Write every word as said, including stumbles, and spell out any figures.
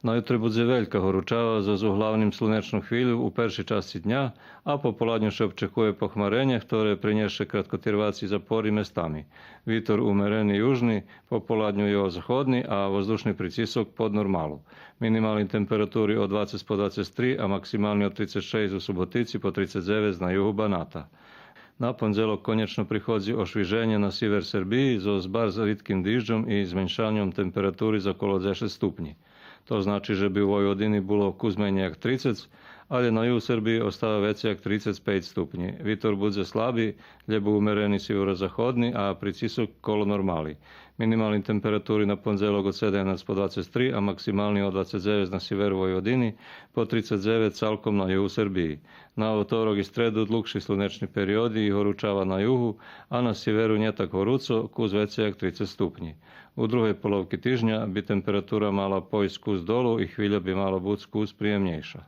На ютре будзе велька горучава зоз углавним слунечну хвилю у першей часци дня, а пополадню ше обчекує похмареня, хторе принєше краткотирваци запори местами. Витор умерени южни, пополадню югозаходни, а воздушни прицисок под нормалу. Минимални температури од двацец по двацец три, а максимални од трицец шейсц у Суботици по трицец дзевец на югу Баната. На пондзелок конєчно приходзи ошвиженє на сивер Сербиї зоз барз ритким дижджом и зменшаньом температури за коло дзешец ступнї. То значи же би у Войводини було кус менєй як трицец, алє на югу Сербиї остава вецей як трицец пейц ступнї. Витор будзе слаби, лєбо умерени сиверозаходни, а прицисок коло нормали. Минимални температури на пондзелок од седемнац по двацец три, а максимални од двацец дзевец на сиверу Войводини по трицец дзевец цалком на югу Сербиї. На вовторок и стреду длугши слунечни периоди и горучава на югу, а на сиверу нє так горуцо, кус вецей як трицец ступнї. У другей половки тижня би температура мала пойсц кус долу и хвиля би мала буц кус приємнєйша.